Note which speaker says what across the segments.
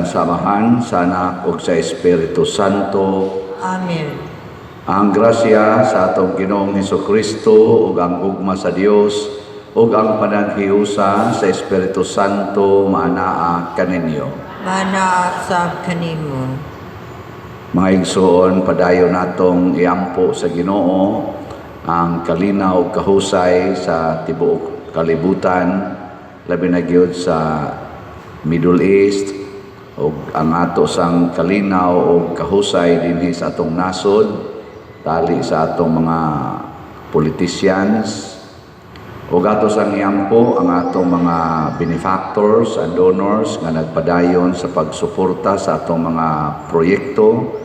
Speaker 1: Sa ngalan sa Amahan, sa Anak ug sa Espiritu Santo.
Speaker 2: Amen.
Speaker 1: Ang grasya sa atong Ginoong Hesukristo ug ang gugma sa Dios ug ang panaghiusa sa Espiritu Santo maanaa kaninyo.
Speaker 2: Maanaa sab kanimo.
Speaker 1: Mga igsoon, padayon natong iampo sa Ginoo ang kalinaw ug kahusay sa tibuok kalibutan, labi na gyud sa Middle East, ug ang ato sang kalinaw ug kahusay dinhi sa atong nasod, tali sa atong mga politicians, ug ato sang iampo ang atong mga benefactors and donors nga nagpadayon sa pagsuporta sa atong mga proyekto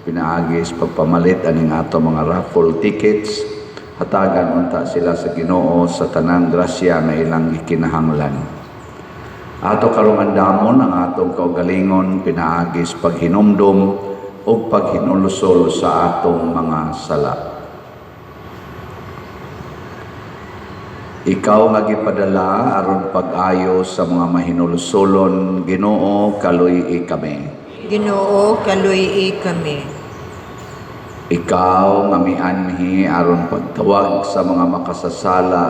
Speaker 1: pinaagi sa pagpamalit aning atong mga raffle tickets. Hatagan unta sila sa Ginoo sa tanang grasya nga ilang gikinahanglan. Ato karong andamon ang atong kaugalingon pinaagi sa paghinumdom ug paghinulusol sa atong mga sala. Ikaw nga gipadala aron pag-ayo sa mga mahinulsolon, Ginoo, kaluy-i kami.
Speaker 2: Ginoo, kaluy-i kami.
Speaker 1: Ikaw nga mianhi aron pagtawag sa mga makasasala,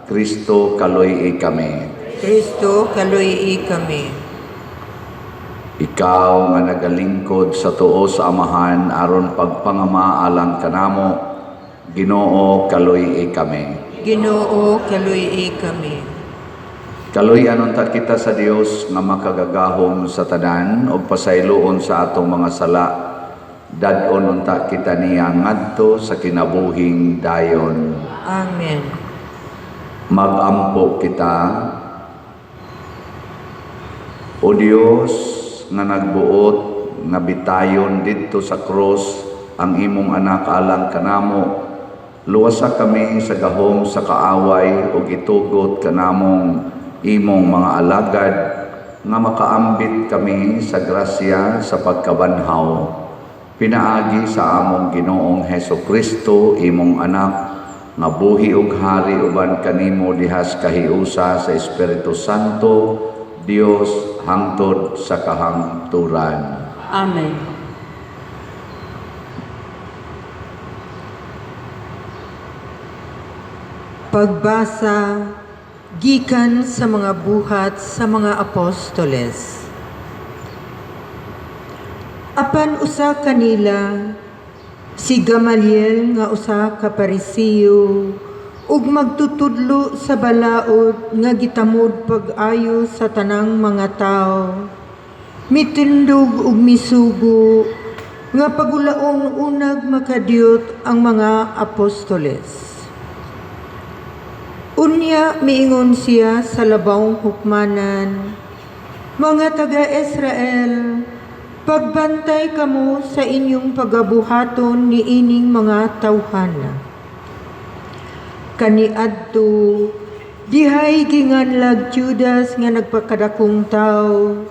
Speaker 1: Kristo, kaluy-i kami.
Speaker 2: Kristo, kaluy-i kami.
Speaker 1: Ikaw nga nagalingkod sa tuo sa Amahan aron pagpangama alang kanamo, Ginoo, kaluy-i kami.
Speaker 2: Ginoo, kaluy-i kami.
Speaker 1: Kaluy-an unta kita sa Dios nga makagagahom sa tanan ug pasayloon sa atong mga sala. Dad-on unta kita niya ngadto sa kinabuhing dayon.
Speaker 2: Amen.
Speaker 1: Magampo kita. O Dios nga nagbuot nga bitayon didto sa krus ang imong anak alang kanamo, luwasa kami sa gahom sa kaaway ug itugot kanamong imong mga alagad nga makaambit kami sa grasya sa pagkabanhaw pinaagi sa among Ginoong Hesus Kristo, imong anak, nga buhi ug hari uban kanimo dihas kahiusa sa Espiritu Santo, Dios, hangtod sa kahangturan.
Speaker 3: Amen.
Speaker 2: Pagbasa gikan sa mga Buhat sa mga Apostoles. Apan usa kanila, si Gamaliel nga usa ka Parisiyo ug magtutudlo sa balaod nga gitamod pag-ayo sa tanang mga tawo, mitindog ug misugo nga pagulaon unag makadiyot ang mga apostoles. Unya miingon siya sa labawng hukmanan, "Mga taga-Israel, pagbantay kamo sa inyong pagabuhaton niining mga tawhana. Kaniadto, dihay ginganlag Judas nga nagpakadakong tawo,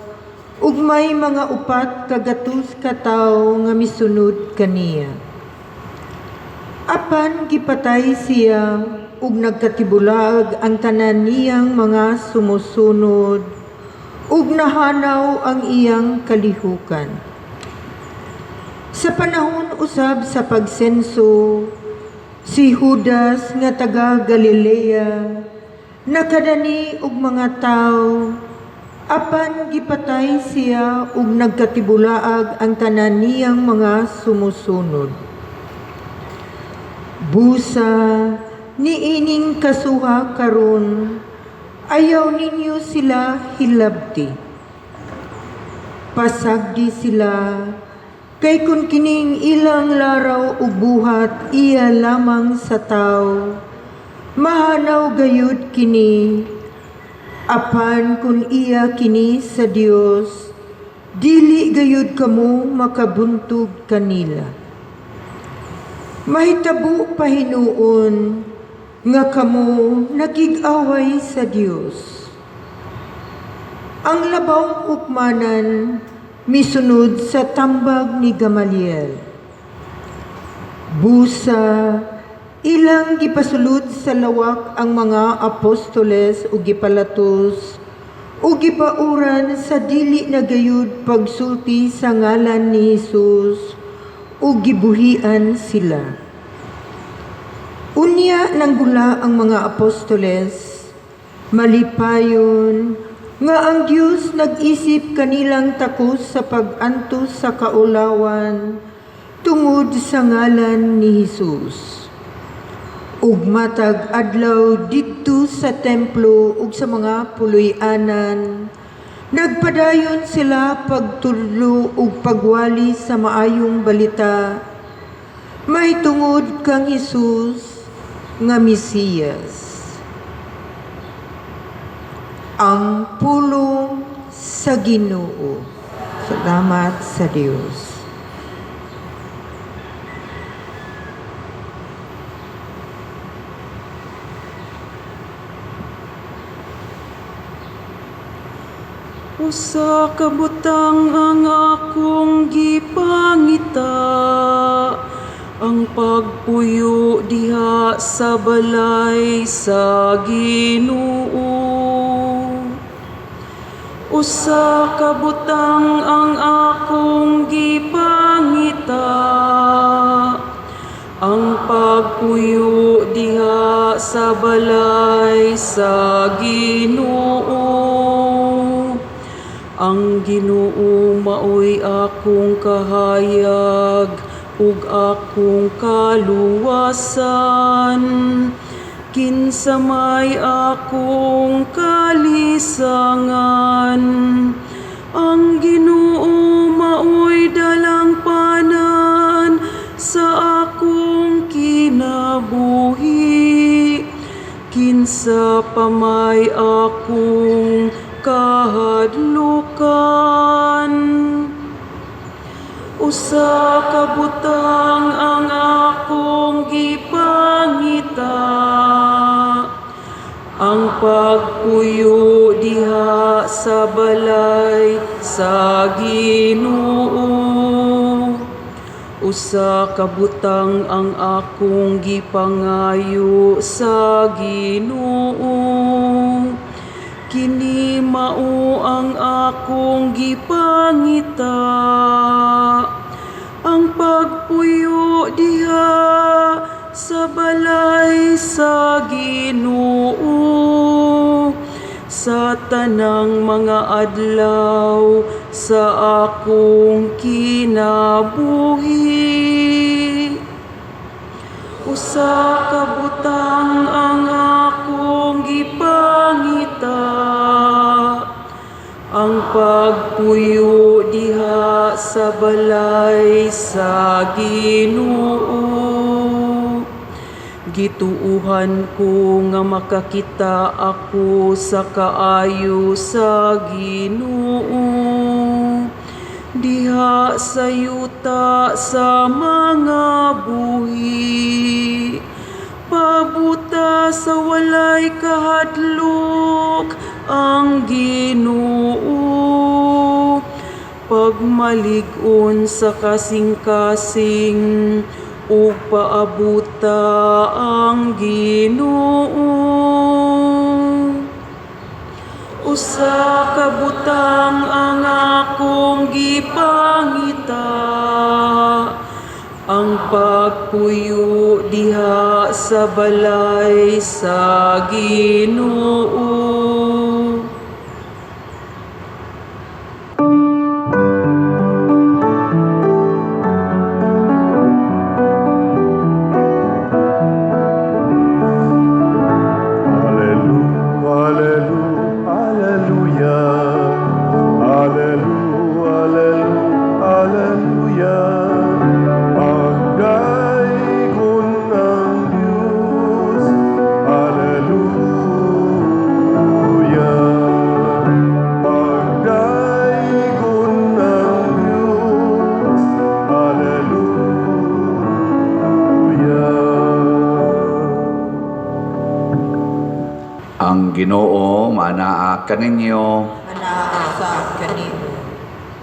Speaker 2: ug may mga 400 ka tawo nga misunod kaniya. Apan gipatay siya ug nagkatibulaag ang tanan niyang mga sumusunod ug nahanaw ang iyang kalihukan. Sa panahon usab sa pagsenso, si Judas nga taga Galilea nakadani og mga tawo, apan gipatay siya ug nagkatibulaag ang tanan niyang mga sumusunod. Busa niining kasuha karon, ayaw ninyo sila hilabti. Pasagdi sila, kay kun kining ilang laraw ug buhat iya lamang sa tawo, mahanaw gayud kini. Apan kun iya kini sa Dios, dili gayud kamo makabuntog kanila. Mahitabo pa hinuon nga kamo nakig-away sa Dios." Ang labawng hukmanan misunod sa tambag ni Gamaliel. Busa ilang gipasulod sa lawak ang mga apostoles ug gipalatos Ug gibauran sa dili na gayud pagsulti sa ngalan ni Hesus ug gibuhian sila. Unya nanggula ang mga apostoles, malipayon nga ang Dios nag-isip kanilang takos sa pag-antos sa kaulawan tungod sa ngalan ni Hesus. Ug matag adlaw didto sa templo ug sa mga puloy-anan, nagpadayon sila pagtudlo ug pagwali sa maayong balita mahitungod kang Hesus nga Mesiyas. Ang pulong sa Ginoo. Salamat sa Dios.
Speaker 3: Usa ka butang ang akong gipangita, ang pagpuyo diha sa balay sa Ginoo. Usa ka butang ang akong gipangita, ang pagpuyo diha sa balay sa Ginoo. Ang Ginoo maoy akong kahayag ug akong kaluwasan. Kinsa may akong kalisangan, ang Ginoo maoy dalangpanan sa akong kinabuhi. Kinsa pa may akong kahadlukan. Usa ka butang ang akong gipangita, ang pagpuyo diha sa balay sa Ginoo. Usa ka butang ang akong gipangayo sa Ginoo, kini mao ang akong gipangita, ang pagpuyo diha sa balay sa Ginoo sa tanang mga adlaw sa akong kinabuhi. Usa ka butang ang akong gipangita, ang pagpuyo diha sa balay sa Ginoo. Gituuhan ko nga makakita ako sa kaayo sa Ginoo diha sa yuta sa mga buhi. Pabuta sa walay kahadlok ang Ginoo, pagmalig-on sa kasing-kasing ug paabuta ang Ginoo. Usa ka butang ang akong gipangita, ang pagpuyo diha sa balay sa Ginoo.
Speaker 4: Alleluia, alleluia, alleluia, alleluia, alleluia. Pagdaygon ang Diyos, alleluia. Pagdaygon ang Diyos, alleluia.
Speaker 1: Ang Ginoo maanaa kaninyo.
Speaker 2: Anaa sa kanimo.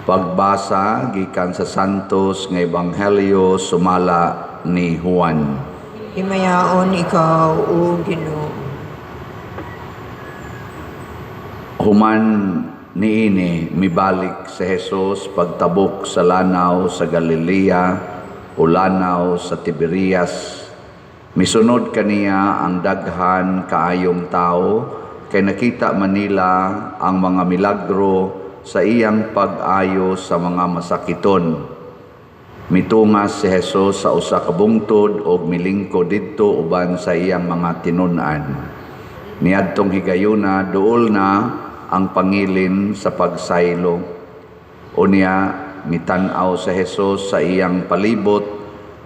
Speaker 1: Pagbasa gikan sa Santos nga Ebanghelyo sumala ni Juan.
Speaker 2: Himayaon ikaw, O Ginoo.
Speaker 1: Human niini mibalik si Jesus pagtabok sa lanaw sa Galilea o lanaw sa Tiberias. Misunod kaniya ang daghan kaayong tao kay nakita man nila ang mga milagro sa iyang pag-ayo sa mga masakiton. Mitungas si Jesus sa usa ka bungtod og milingkod didto uban sa iyang mga tinun-an. Niadtong higayuna, duol na ang pangilin sa pagsaylo. Unya mitan-aw sa Jesus sa iyang palibot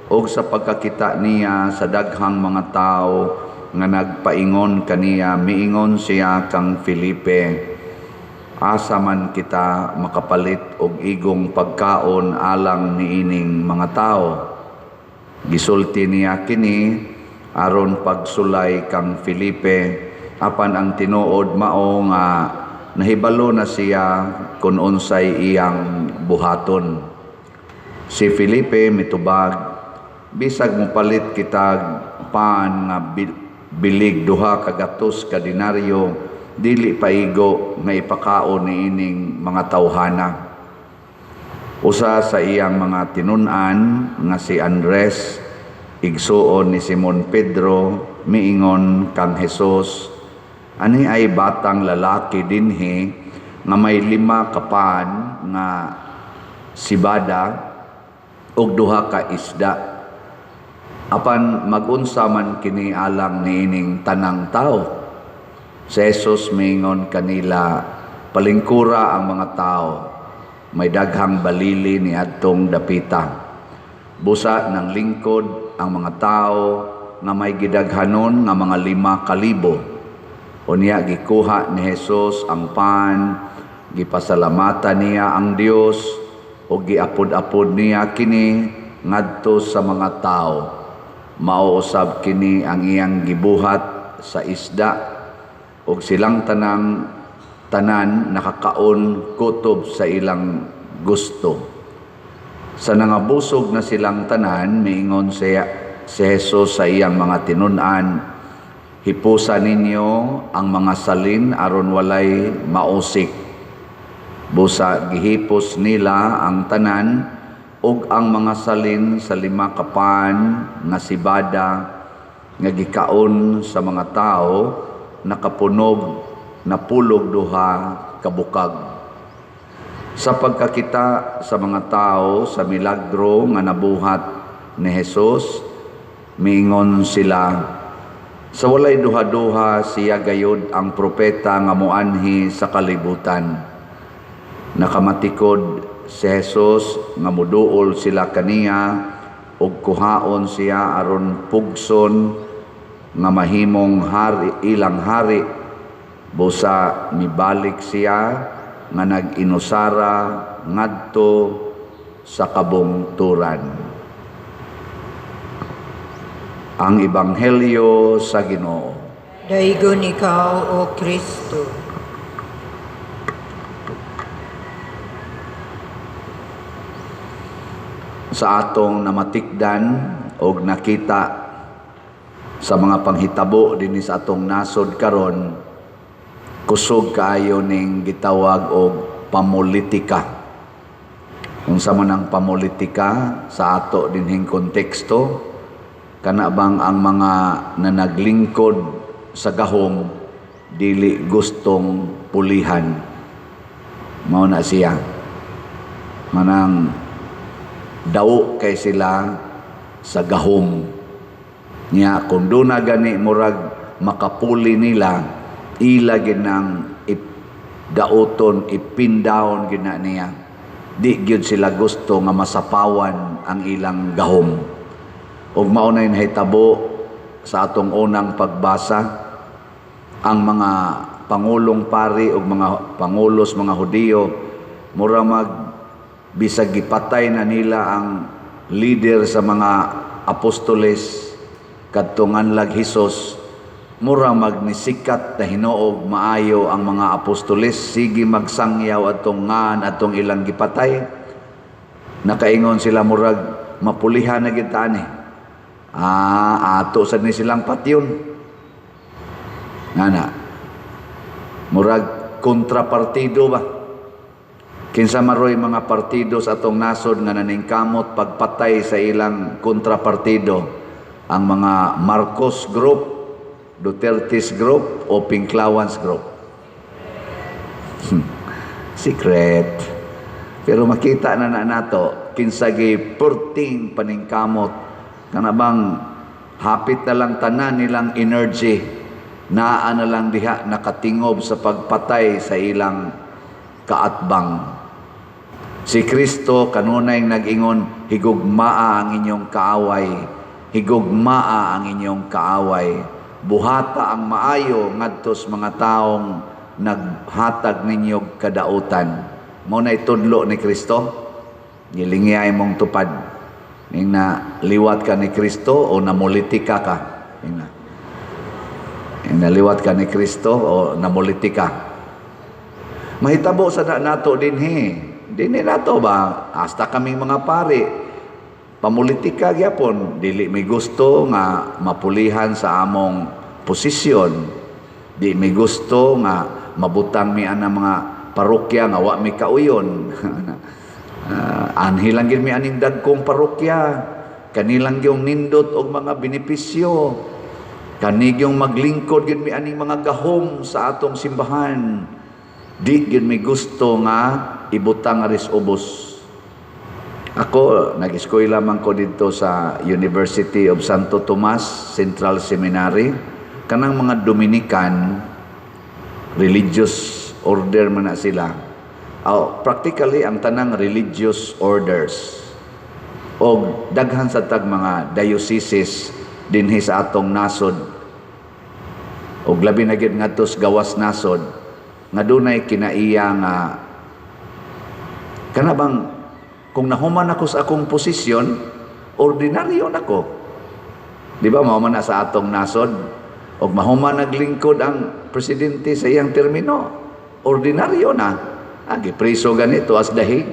Speaker 1: og sa pagkakita niya sa daghang mga tawo nga nagpaingon kaniya, miingon siya kang Felipe, "Asa man kita makapalit og igong pagkaon alang niining mga tawo?" Gisulti niya kini aron pagsulay kang Felipe, apan ang tinuod mao nga nahibalo na siya kun unsay iyang buhaton. Si Felipe mitubag, "Bisag mopalit kitag pan nga bilig 200 ka denaryo, dili paigo nga ipakaon niining mga tawhana." Usa sa iyang mga tinun-an nga si Andres, igsuon ni Simon Pedro, miingon kang Jesus, "Ani ay batang lalaki dinhi nga may 5 ka pan nga sibada ug 2 ka isda. Apan magunsa man kini alang niining tanang tao?" Si Jesus miingon kanila, "Palingkura ang mga tao." May daghang balili ni adtong dapita. Busa nang lingkod ang mga tao nga may gidaghanon nga mga 5,000. Unya gikuha ni Jesus ang pan, gipasalamatan niya ang Dios ug giapod-apod niya kini ngadto sa mga tao. Mao usab kini ang iyang gibuhat sa isda, ug silang tanan nakakaon kutob sa ilang gusto. Sa nangabusog na silang tanan, miingon si Jesus sa iyang mga tinun-an, "Hipusa ninyo ang mga salin aron walay mausik." Busa gihipos nila ang tanan ug ang mga salin sa 5 ka pan nga sibada nga gikaon sa mga tao nakapunog napulog 2 ka bukag. Sa pagkakita sa mga tao sa milagro nga nabuhat ni Jesus, miingon sila, "Sa walay duha-duha siya gayud ang propeta nga moanhi sa kalibutan." Nakamatikod si Jesus nga muduol sila kaniya ug kuhaon siya aron pugson nga mahimong hari, ilang hari. Busa mibalik siya nga nag-inusara ngadto sa kabungturan. Ang Ebanghelyo sa Ginoo.
Speaker 2: Daigon ikaw, O Kristo.
Speaker 1: Sa atong namatikdan og nakita sa mga panghitabo dinhi sa atong nasod karon, kusog kaayo ning gitawag og pamulitika. Unsa man ang pamulitika sa ato dinhing konteksto, kana bang ang mga nanaglingkod sa gahom dili gustong pulihan. Mao na siya. Manang daw kay sila sa gahom. Nya kung doon na gani murag makapuli nila, ila ginang dauton, ipindown gina niya. Di gyud sila gusto nga masapawan ang ilang gahom. Ug mao na nahitabo sa atong unang pagbasa, ang mga pangulong pari ug mga pangulos mga Hudiyo mura mag bisag gipatay na nila ang leader sa mga apostoles kadtong nganlag Hesus, mura magnisikat na hinuog maayo ang mga apostoles, sige magsangyaw atong ngan atong ilang gipatay. Nakaingon sila murag mapulihan na gid ta ani. Ato sad ni silang patyon. Ngana murag kontrapartido ba. Kinsa maroy mga partido sa atong nasod nga naningkamot pagpatay sa ilang kontrapartido? Ang mga Marcos Group, Duterte's Group o Pinklawans Group? Secret. Pero makita na na nato kinsa gi perting paningkamot, kana bang hapit na lang tanan nilang energy naa na lang diha nakatingob sa pagpatay sa ilang kaatbang. Si Kristo kanunay nag-ingon, "Higugmaa ang inyong kaaway, higugmaa ang inyong kaaway. Buhata ang maayo ngadto sa mga taong naghatag ninyo kadautan." Mao na itudlo ni Kristo. Gilingiyay mong tupad. Ning na liwat ka ni Kristo o namulitika ka. Ning naliwat ka ni Kristo o namulitika. Mahitabo sa na nato dinhi. Dinhi nato ba hasta kaming mga pari pamulitika gyapon, dili mi gusto nga mapulihan sa among posisyon. Di mi gusto nga mabutang mi ana mga parokya nga wa mi kauyon. Anhi lang gyud mi aning dagkong parokya. Kanilang gyung nindot og mga benepisyo. Kani gyung maglingkod gyud mi aning mga gahom sa atong simbahan. Di gyud mi gusto nga ibutang aris ubos. Ako, nag-eskwela man ko dito sa University of Santo Tomas Central Seminary. Kanang mga Dominican, religious order man na sila. Oh, practically, ang tanang religious orders. O daghan sa tag mga dioceses dinhi sa atong nasod. Og labi na gyud ngadto sa gawas nasod nga dunay kinaiya nga kana bang kung nahuman ako sa akong posisyon, ordinaryo na ko. Di ba, mahuman na sa atong nasod, og mahuman naglingkod ang presidente sa iyang termino, ordinaryo na. Ah, gipriso ganito as dahig.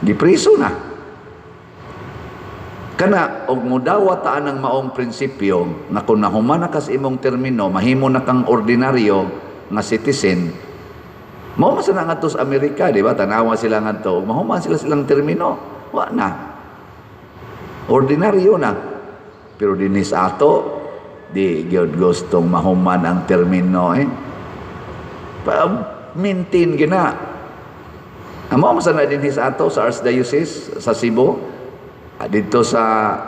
Speaker 1: Gipriso na. Kana og mudawat ta ang maong prinsipyo nga kung nahuman na ka sa imong termino, mahimo na kang ordinaryo nga citizen. Mao man sa ngadto sa Amerika, di ba? Tanawa sila ngadto, mahuman sila silang termino, wa na. Ordinaryo na. Pero dinhi sa ato, di gyud gustong mahuman ang termino eh. Pa, maintain gina. Amo man sa na dinhi sa ato sa Archdiocese sa Cebu, didto sa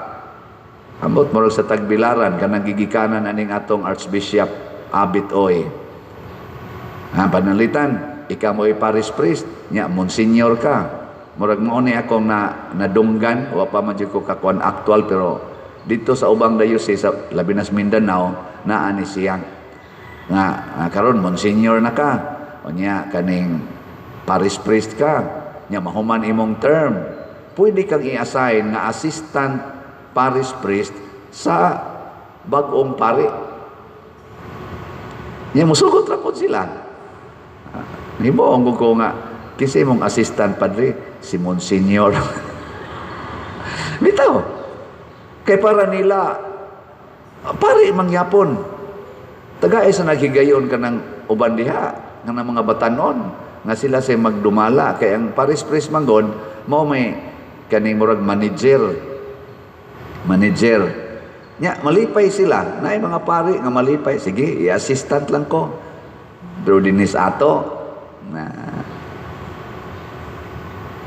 Speaker 1: ambot murag sa Tagbilaran kanang gigikanan aning atong Archbishop Abit Oy. Ha, pananglitan, ikaw mo parish priest, nya monsignor ka. Murag mao ni akong na nadunggan, wa pa man jud ko kakuan actual, pero dito sa ubang diocese sa labi na sa Mindanao naa ni siya. Nga karon monsignor na ka. Unya kaning parish priest ka, nya mahuman imong term, pwede kang i-assign nga assistant parish priest sa bag-ong pari. Nya musugot ra pod sila. Himuon ko nga kasi imong assistant padre si Monsignor. Bitaw. Kay para nila pari mangyapon. Tagay sa naghigayon kanang uban diha kanang mga batanon nga sila say magdumala kay ang parish priest manggod mao may kaning murag manager. Manager. Nya malipay sila. Naay mga pari nga malipay, sige, i-assistant lang ko. Pero dinis ato na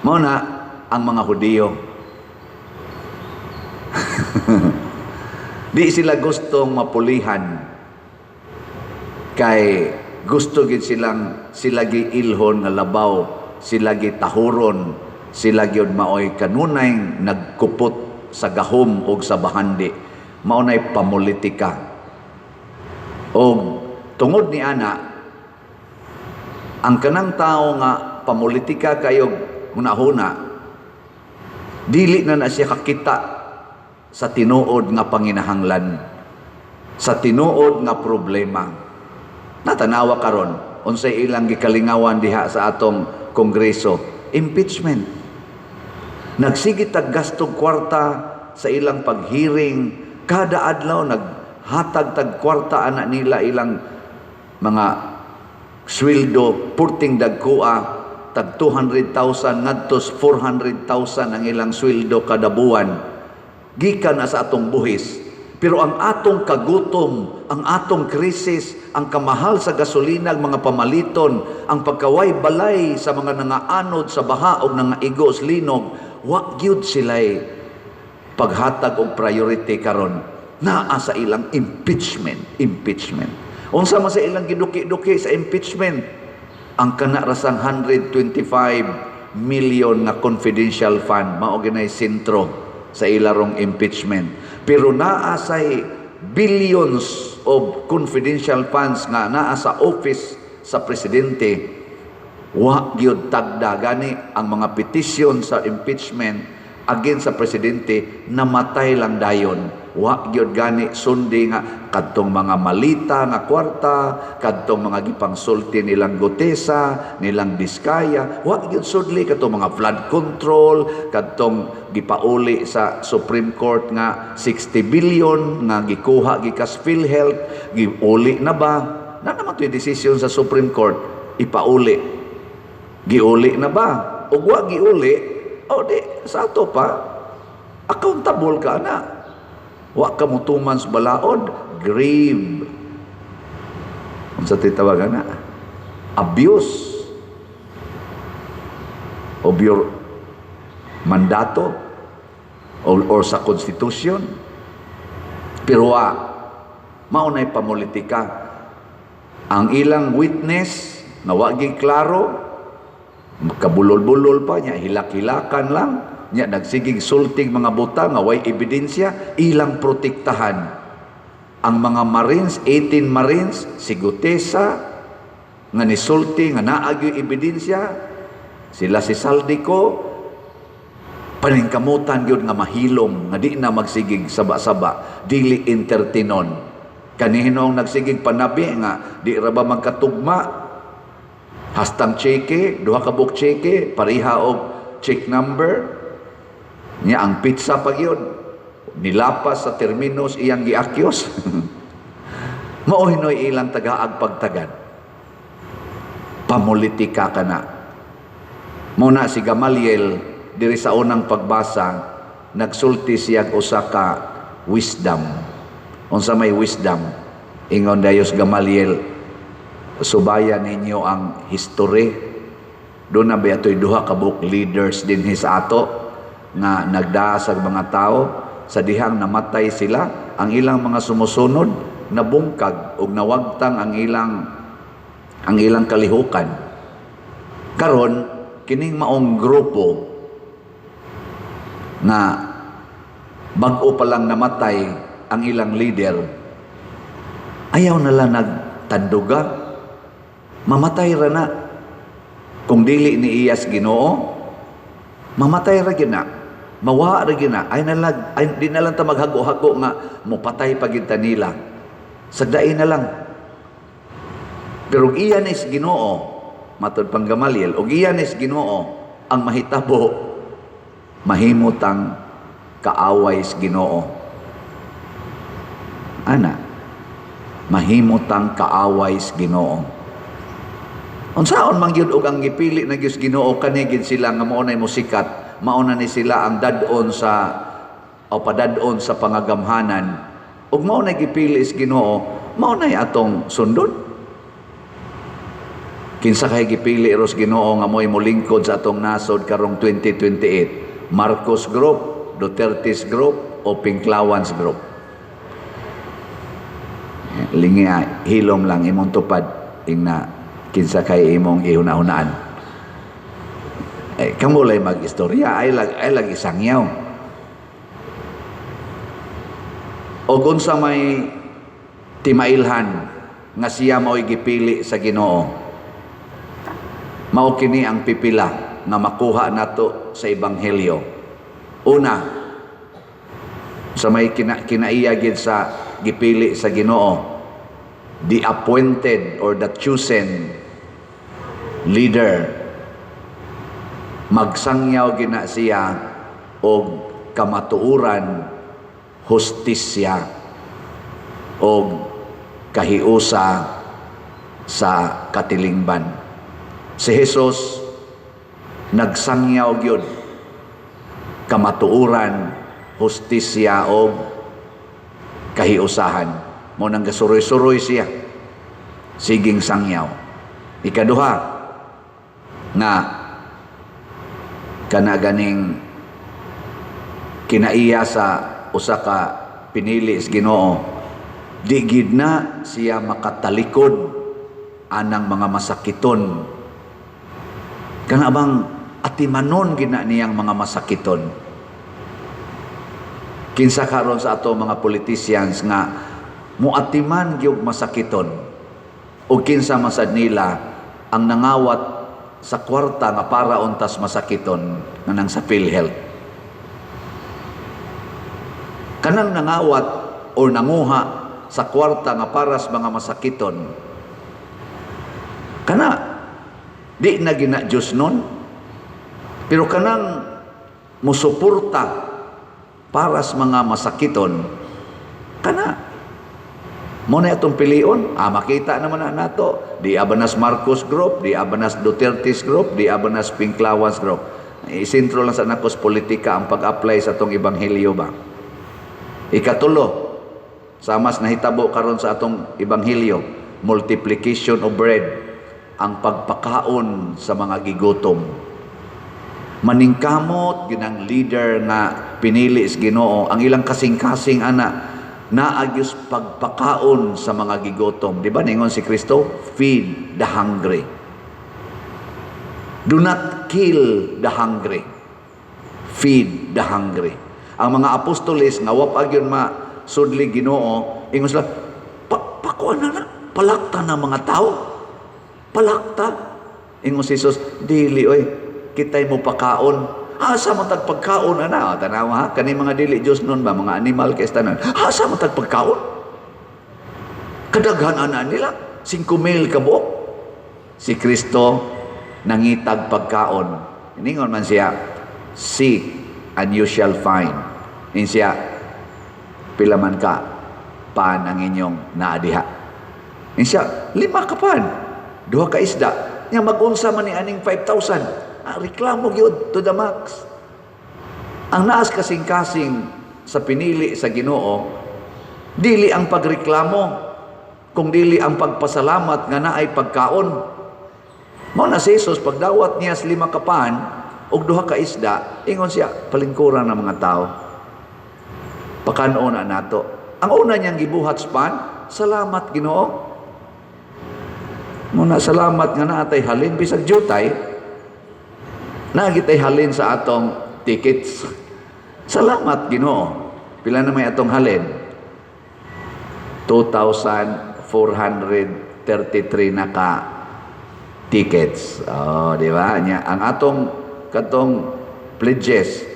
Speaker 1: mao na ang mga Hudiyo. Di sila gustong mapulihan kay gusto gid silang sila gi ilhon nga labaw, sila gi tahuron, sila gyud maoy kanunay nagkupot sa gahom og sa bahandi. Mao nay pamulitika. Og tungod ni ana, ang kanang tao nga pamulitika kayo hunahuna, dili na na siya kakita sa tinuod nga panginahanglan, sa tinuod nga problema. Natanawa karon unsay ilang gikalingawan diha sa atong kongreso, impeachment. Nagsige tag gastog kwarta sa ilang paghearing, kada adlaw naghatag tag kwarta ana nila ilang mga Sweldo purting dagkoa, tag 200,000 ngadto 400,000 ang ilang sweldo kada buwan gikan na sa atong buhis. Pero ang atong kagutom, ang atong krisis, ang kamahal sa gasolina, ang mga pamaliton, ang pagkaway balay sa mga nangaanod sa baha o nangaigo sa linog, wa gyud sila'y paghatag og priority karon. Naa sa ilang impeachment, impeachment. Unsa man sa ilang giduki-duki sa impeachment? Ang kana rasang 125 million nga confidential fund, mao ginay sentro sa ilarong impeachment. Pero naa say billions of confidential funds nga naa sa office sa presidente, wa gyud tagda. Gani ang mga petisyon sa impeachment against sa presidente namatay lang dayon. Wa gyud gani sundi nga kadtong mga malita nga kwarta, kadtong mga gipangsulti nilang Guteza, nilang Diskaya, wa gyud sudli kadtong mga flood control, kadtong gipauli sa Supreme Court nga 60 billion nga gikuha gikas PhilHealth, giuli na ba? Na naman to'y desisyon sa Supreme Court, ipauli. Giuli na ba? O wa giuli, o di sa ato pa, accountable ka na. Wa ka motuman sa balaod, grave. Unsa to'y tawagan na? Abuse of your mandato or sa constitution. Pero wa, mao na'y pamulitika. Ang ilang witness nga wa gyud klaro, kabulol-bulol pa niya, hilak-hilakan lang niya, nagsigig sultig mga butang nga way ebidensya, ilang protektahan ang mga Marines, 18 Marines, si Guteza nga nisulti nga naa gyoy ebidensya, sila si Zaldy Co, paningkamutan gyud nga mahilom, nga di na magsigig saba-saba, dili entertainon. Kaninong nagsigig panabi nga di ra ba magkatugma hastang cheque, duha ka buok cheque pareha og check number niya, ang petsa pa gyud nilapas sa terminos iyang giakyos. Mao hinoy ilang tagaag pagtagad, pamulitika ka na. Muna si Gamaliel diri sa unang pagbasa, nagsulti siya usa ka wisdom. Unsa may wisdom? Ingon dayos Gamaliel, "Subayan ninyo ang history." Doon na ba ito'y duha ka buok leaders dinhi sa ato nga nagdaa sa mga tao. Sa dihang namatay sila, ang ilang mga sumusunod nabungkag ug nawagtang ang ilang kalihukan. Karon kining maong grupo nga bag-o pa lang namatay ang ilang leader, ayaw na lang nagtanduga. Mamatay ra na kung dili ni iyas Ginoo, mamatay ra gyud na, mawa ra gyud na. Ay na lang, ay, di na lang ta maghago-hago nga mopatay pa gyud ta nila, sagdain na lang. Pero og iya ni Ginoo, matod pang Gamaliel, og iya ni Ginoo ang mahitabo, mahimutang kaaway sa Ginoo. Ana, mahimutang kaaway sa Ginoo. Unsaon man gyud og ang gipili na Dios Ginoo kani gid sila nga mao nay musikat, mao na ni sila ang dad-on sa o padad-on sa pangagamhanan, ug mao nay gipili sa Ginoo, mao nay atong sundon. Kinsa kay gipili ros Ginoo nga mo'y molingkod sa atong nasod karong 2028? Marcos Group, Duterte's Group o Pinklawans Group? Lingi, hilom lang imong tupad ingna kinsa kay imong ihuna-hunaan. Eh, kamo lay mag-istorya, ay lag isangyaw. O unsa may timailhan nga siya mao'y gipili sa Ginoo? Mao kini ang pipila nga makuha nato sa ebanghelyo. Una, sa may kinaiya gid sa gipili sa Ginoo, the appointed or the chosen leader, magsangyaw gina siya og kamatuoran, hustisya og kahiusa. Sa katilingban. Si Jesus nagsangyaw gyud kamatuoran, hustisya og kahiusahan. Mao nang gasuroy-suroy siya. Siging sangyaw. Ikaduha nga kana ganing kinaiya sa usa ka pinili sa Ginoo, di gid na siya makatalikod anang mga masakiton. Kana bang atimanon gid na niyang mga masakiton. Kinsa karon sa ato mga politicians nga muatiman gyud masakiton, o kinsa masad nila ang nangawat sa kwarta nga para untas masakiton nga nang sa PhilHealth? Kanang nangawat o nanguha sa kwarta nga para sa mga masakiton, kana di na gina Diyos nun. Pero kanang musuporta para sa mga masakiton, kana mao na atong pilion. Ah, makita naman na nato, di abanas Marcos Group, di abanas Duterte's Group, di abanas Pinklawas Group. Isintro lang sa nakos politika ang pag-apply sa atong ebanghelyo ba. Ikatulo, samas nahitabo karon sa atong ebanghelyo, multiplication of bread, ang pagpakaon sa mga gigutom. Maningkamot ginang leader nga pinili sa Ginoo, ang ilang kasing-kasing ana naagyos pagpakaon sa mga gigutom. Di ba ningon si Kristo, "Feed the hungry. Do not kill the hungry. Feed the hungry." Ang mga apostoles nga wa pa gyud masudli Ginoo, ingon sila, "Pakuan na na, palakta na mga tao. Palakta." Ingon si Jesus, "Dili oy, kitay mo pakaon." Asa man tag pagkaon ana? Tanawa ha, kani mga dili Diyos nun ba, mga animal kay tanan. Asa man tag pagkaon? Kadaghan ana nila, 5,000 ka buok. Si Kristo nangitag pagkaon. Ningon man siya, "Seek and you shall find." Nin siya, "Pila man ka pan ang inyong naadiha?" Nin siya, "5 ka pan, 2 ka isda." Nya mag-unsa man ni aning 5,000? Ah, reklamo gyud to the max. Ang naas kasing-kasing sa pinili sa Ginoo, dili ang pagreklamo, kung dili ang pagpasalamat nga naay pagkaon. Mao na si Jesus, pagdawat niya sa 5 ka pan ug 2 ka isda, ingon siya, "Palingkuran ng mga tao. Pakanon na nato." Ang una niyang gibuhat sa pan, "Salamat, Ginoo." Mao na salamat nga naatay halin bisag jutay. Nagitay halin sa atong tickets. Salamat, Ginoo. Pila na may atong halin? 2,433 na ka tickets. Oh, di ba? Nya ang atong katong pledges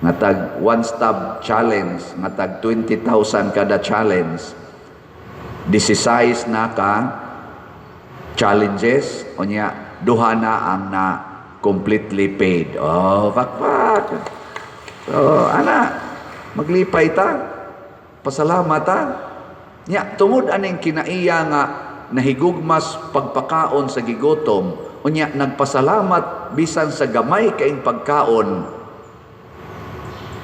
Speaker 1: nga tag one stop challenge nga tag 20,000 kada challenge. 16 na ka challenges, unya duha na ang na completely paid. Oh, pakpak. So, ana, maglipay ta. Pasalamat ta. Nya, tungod aning kinaiya nga nahigugmas pagpakaon sa gigutom, unya nagpasalamat bisan sa gamay kaing pagkaon.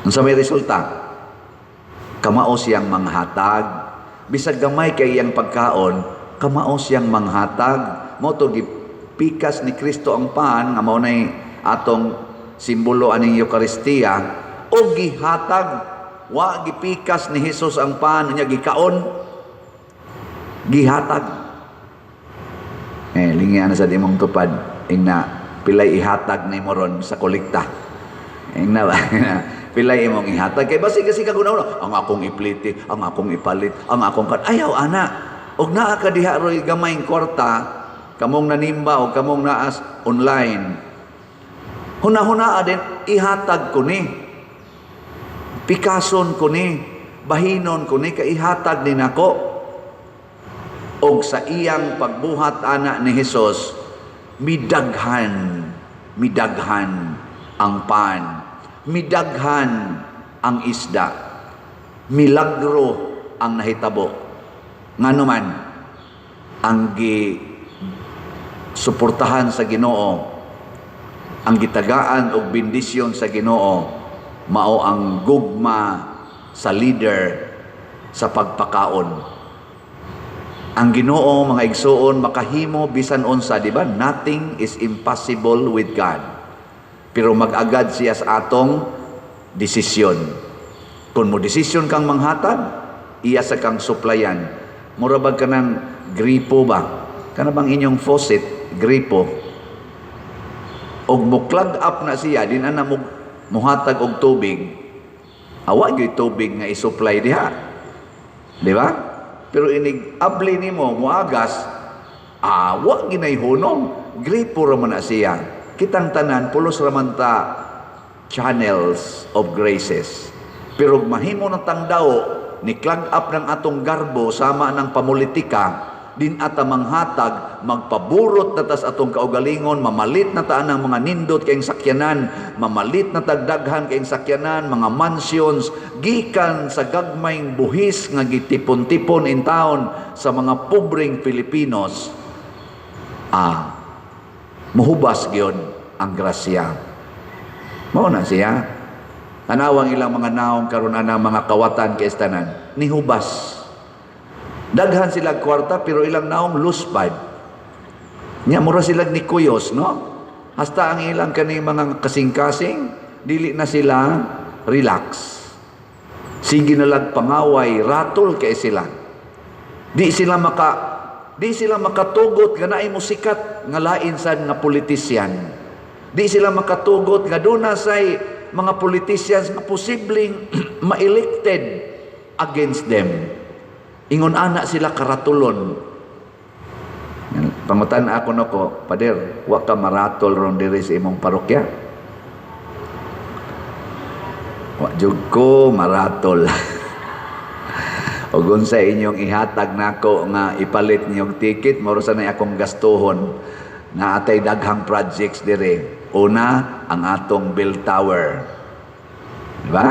Speaker 1: Unsa may resulta? Kamao siyang manghatag. Bisag gamay kay iyang pagkaon, kamao siyang manghatag. Mao to gipikas ni Kristo ang pan nga mao nay atong simbolo aning Eukaristiya o gihatag. Wa gipikas ni Hesus ang pan nya gikaon, gihatag. Eh, lingyan na sa imong tupad, ingna pilay ihatag nimo ron sa kolekta. Ingna ba? Pilay imong ihatag kay basi kasi kaguna ang akong ipliti, ang akong ipalit, ang akong kan. Ayaw ana. Og naa ka diha roy gamayng kwarta, kamong nanimba o kamong naas online. Huna-huna din ihatag ko ni. Pikason ko ni, bahinon ko ni kay ihatag ni nako. Og sa iyang pagbuhat ana ni Hesus, midaghan, midaghan ang pan, midaghan ang isda. Milagro ang nahitabo. Ngano man, Ang gi suportahan sa Ginoo, ang gitagaan og bendisyon sa Ginoo, mao ang gugma sa leader sa pagpakaon. Ang Ginoo, mga igsuon, makahimo bisan unsa, di ba? Nothing is impossible with God. Pero mag-agad siya sa atong desisyon. Kung mo desisyon kang manghatag, iya sa kang suplayan. Mura bag kanang gripo ba? Kana bang inyong faucet, gripo? Og mo clog up na siya, di na na mo muhatag og tubig. Awa gyud tubig nga i-supply diha. Di ba? Pero inig abli nimo muagas, awa ginay hunong, gripo ra man na siya. Kitang tanan pulos ra man ta channels of graces. Pero mahimo na tang daw ni clog up ng atong garbo sama ng pamulitika, din ata manghatag, magpaburot na tas atong kaugalingon, mamalit na ta ang mga nindot kayong sakyanan, mamalit na tagdaghan kayong sakyanan, mga mansions, gikan sa gagmayng buhis nga gitipon-tipon in town sa mga pobreng Pilipinos, muhubas gyud ang grasya. Mao na siya. Tanawang ilang mga naong karon ana, mga kawatan kay tanan, nihubas. Daghan sila kwarta pero ilang naong luspad. Nya mura sila ni kuyos, no? Hasta ang ilang kani mga kasing-kasing, dili na sila relax. Sige na lang pangaway, ratol kay sila. Di sila makatugot nga naay musikat nga lain sad nga politisyan. Di sila makatugot nga duna say mga politicians nga posibleng ma-elected against them. Ingon ana sila karatulon. Pangutan ako nako, "Pader, wa ka maratol ron diri sa imong parokya?" "Wa jud ko maratol." "Ug unsa inyong ihatag nako nga ipalit ninyong ticket, moro sa nay akong gastuhon. Naatay daghang projects dire. Una, ang atong bell tower. Di ba?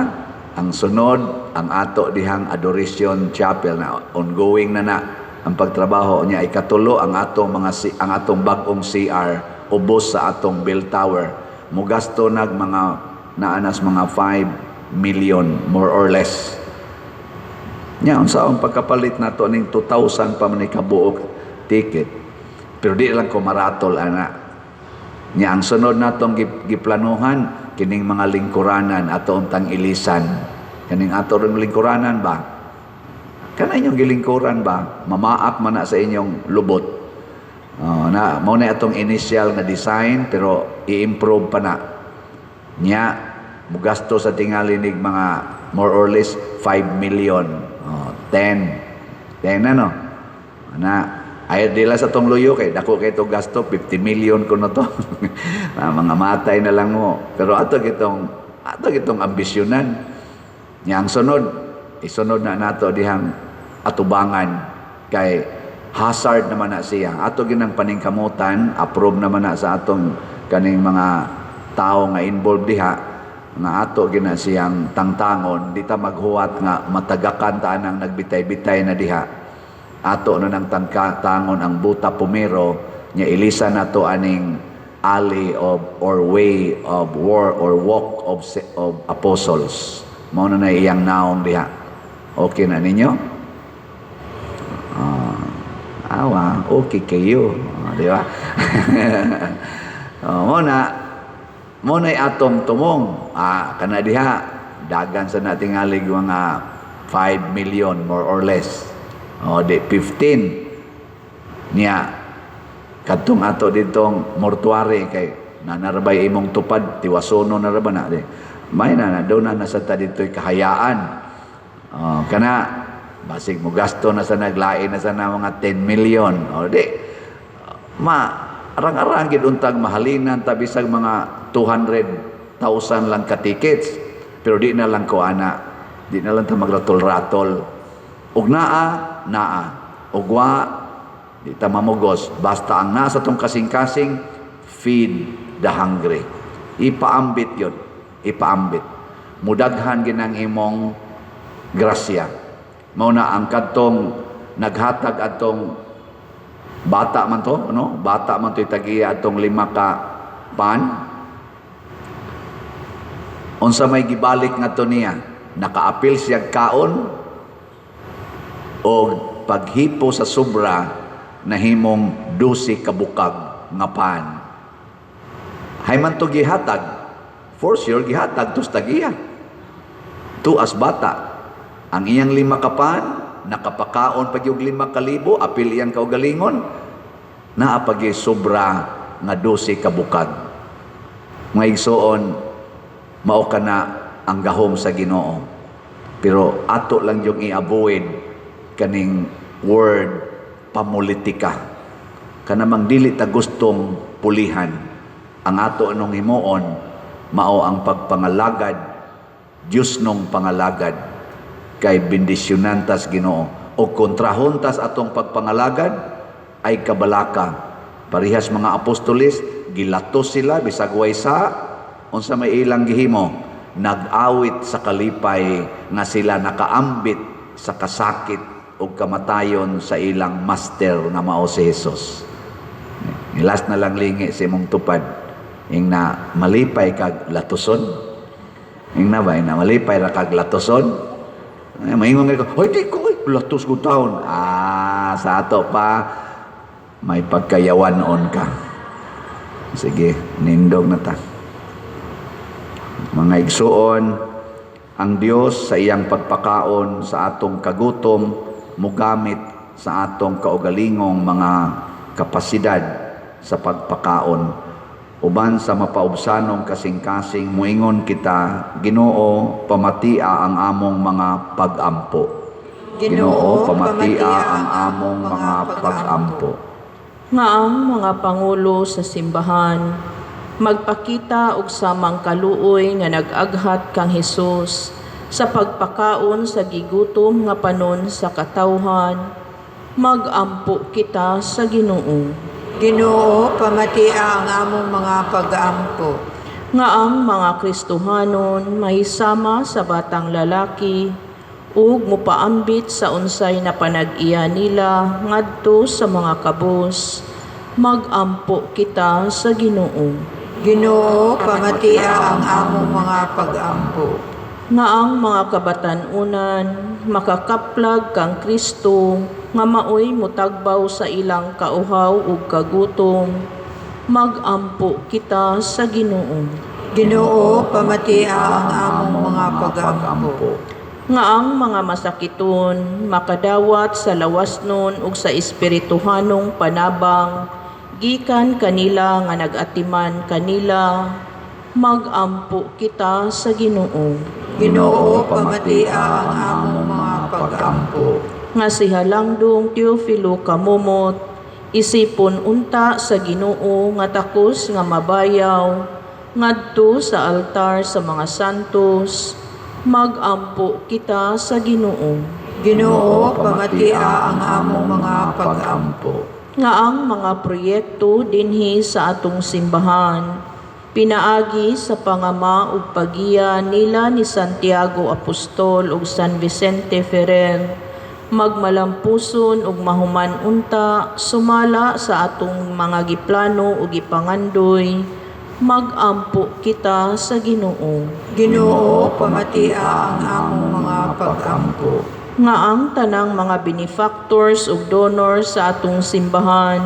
Speaker 1: Ang sunod, ang ato dihang Adoration Chapel na ongoing na na ang pagtrabaho niya. Ikatulo, ang atong bag-ong CR ubos sa atong bell tower. Mugasto nag mga naanas mga 5 million more or less. Nya unsa ang pagkapalit nato ning 2,000 pa man ni kabuok ticket?" Pero di lang ko maratol ana. Nya ang sunod natong giplanuhan kining mga lingkuranan ato untang ilisan. Kaning ato ring lingkuranan ba? Kana inyong gilingkuran ba? Mamaak man na sa inyong lubot. Oh, na mao na atong initial nga design pero i-improve pa na. Nya mugasto sa tingali nig mga more or less 5 million. Oh, 10. 10 ano? Na ay dila sa tong luyo kay dako kay to gasto, 50 million kuno to. Ah, mga matay na lang mo. Pero ato gitong ambisyonan. Nya ang sunod, isunod na nato dihang atubangan kay hazard naman na siya. Ato ginang paningkamutan, approve naman na sa atong kaning mga tao nga involved diha nga ato gina siyang tangtangon, di ta maghuwat nga matagakan ta nang nagbitay-bitay na diha. Ato na nang tangon ang Buta Pumero, nya ilisa nato aning alley of or way of war or walk of apostles. Mao na na iyang naong diha. Okay na ninyo? Ah, awa, okay kayo. Ah, di ba? Oh, mo na atong tumong. Ah, kana diha dagan sa natingalig mga 5 million more or less. O di 15. Niya kadtong ato ditong mortuary kay nanarabay imong tupad, tiwasono na ra ba na di. May na na daw na nasa ta dito'y kahayaan. Oh, kana basig mo gasto na sa naglain na sa na mga 10 million. O di ma arang-arang gid untag mahalinan ta bisag mga 200,000 lang ka tickets. Pero di na lang ko ana. Di na lang ta magratol-ratol. Ug naa, naa. Ug wa, di ta mamugos. Basta ang nasa tong kasing-kasing, feed the hungry. Ipaambit yun. Ipaambit. Mudaghan ginang imong grasya. Mao na ang kadtong naghatag atong Bata man to, no? Bata man to tagiya atong 5 ka pan. Unsa may gibalik ngadto niya? Nakaapil siya kaon o paghipo sa sobra nahimong 12 ka bukag nga pan. Hay man to gihatag, for sure gihatag tos tagiya. Tuas bata. Ang iyang 5 ka pan, nakapakaon pag yung 5,000, apil iyang kaugalingon, naa pag sobra nga 12 ka bukag. Mga igsoon, mao ka na ang gahom sa Ginoo. Pero ato lang yung i-avoid kaning word pamulitika. Kanamang dili ta gustong pulihan. Ang ato anong himuon, mao ang pagpangalagad, Diyos nung pangalagad, kay bendisyonan tas Ginoo. O kontrahon tas atong pagpangalagad, ay kabalaka. Parihas mga apostoles, gilatos sila, bisag way sa, unsa may ilang gihimo, nag-awit sa kalipay nga sila nakaambit sa kasakit o kamatayon sa ilang master nga mao si Jesus. Last na lang lingi sa imong tupad, ing na malipay kag latuson. Ing na ba, ing na malipay ra kag latuson. Ay, maingon ko, hoy, di ko, ay, latos ko taon. Sa ato pa, may pagkayawan-on ka. Sige, nindog na ta. Mga igsuon, ang Dios sa iyang pagpakaon sa atong kagutom, mugamit sa atong kaugalingong mga kapasidad sa pagpakaon. Uban sa mapaubsanong kasing-kasing, muingon kita, Ginoo, pamatia ang among mga pag-ampo. Ginoo, pamatia ang among mga pag-ampo.
Speaker 3: Nga ang mga pangulo sa simbahan, magpakita og samang kaluoy nga nag-aghat kang Hesus sa pagpakaon sa gigutom nga panon sa katawhan, mag-ampo kita sa Ginoo.
Speaker 2: Ginoo, pamatia ang among mga pag-ampo.
Speaker 3: Nga ang mga Kristohanon mahisama sa batang lalaki ug mopaambit sa unsay na panag-iya nila ngadto sa mga kabos, mag-ampo kita sa Ginoo.
Speaker 2: Ginoo, pamatia ang among mga pag-ampo.
Speaker 3: Nga ang mga kabatan-unan makakaplag kang Kristo nga maoy mutagbaw sa ilang kauhaw ug kagutom, mag-ampo kita sa Ginoo.
Speaker 2: Ginoo, pamatia ang among mga pag-ampo.
Speaker 3: Nga ang mga masakiton makadawat sa lawasnon ug sa espirituhanong panabang gikan kanila nga nag-atiman kanila, mag-ampo kita sa Ginoo.
Speaker 2: Ginoo, pamatia ang among mga pag-ampo.
Speaker 3: Nga si Halangdong Teofilo Camomot, isipon unta sa Ginoo nga takos nga mabayaw ngadto sa altar sa mga santos, mag-ampo kita sa Ginoo.
Speaker 2: Ginoo, pamatia ang among mga pag-ampo.
Speaker 3: Nga ang mga proyekto dinhi sa atong simbahan, pinaagi sa pangama ug pagiya nila ni Santiago Apostol ug San Vicente Ferrer, magmalampuson ug mahuman unta sumala sa atong mga giplano ug gipangandoy, mag-ampo kita sa Ginoo.
Speaker 2: Ginoo, pamatia ang among mga pag-ampo.
Speaker 3: Nga ang tanang mga benefactors ug donors sa atong simbahan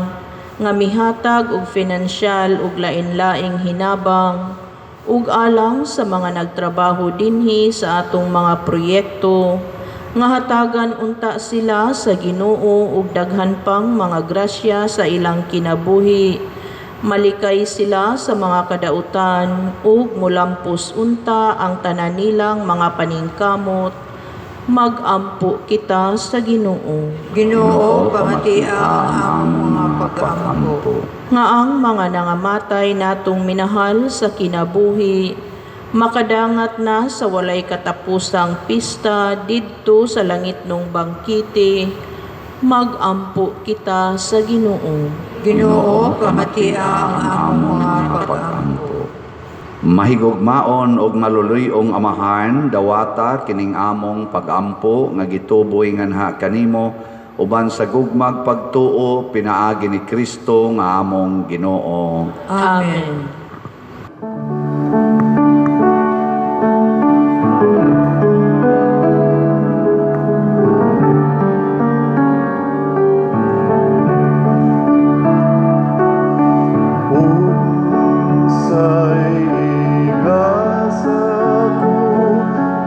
Speaker 3: nga mihatag og finansyal ug lain-laing hinabang ug alang sa mga nagtrabaho dinhi sa atong mga proyekto, nga hatagan unta sila sa Ginoo ug daghan pang mga grasya sa ilang kinabuhi, malikay sila sa mga kadautan ug mulampos unta ang tanan nilang mga paningkamot, mag-ampo kita sa Ginoo.
Speaker 2: Ginoo, pamatia ang among mga pag-ampo.
Speaker 3: Nga ang mga nangamatay natong minahal sa kinabuhi, makadangat na sa walay katapusang pista didto sa langit nung bangkite, mag-ampo kita sa Ginoo.
Speaker 2: Ginoo, pamatia ang among mga pag-ampo.
Speaker 1: Mahigugmaon og maluluy-ong Amahan, dawata kining among pag-ampo nga gituboy nganha kanimo uban sa gugmag pagtuo pinaagi ni Kristo nga among Ginoo.
Speaker 3: Amen.
Speaker 4: Unsay igasa ko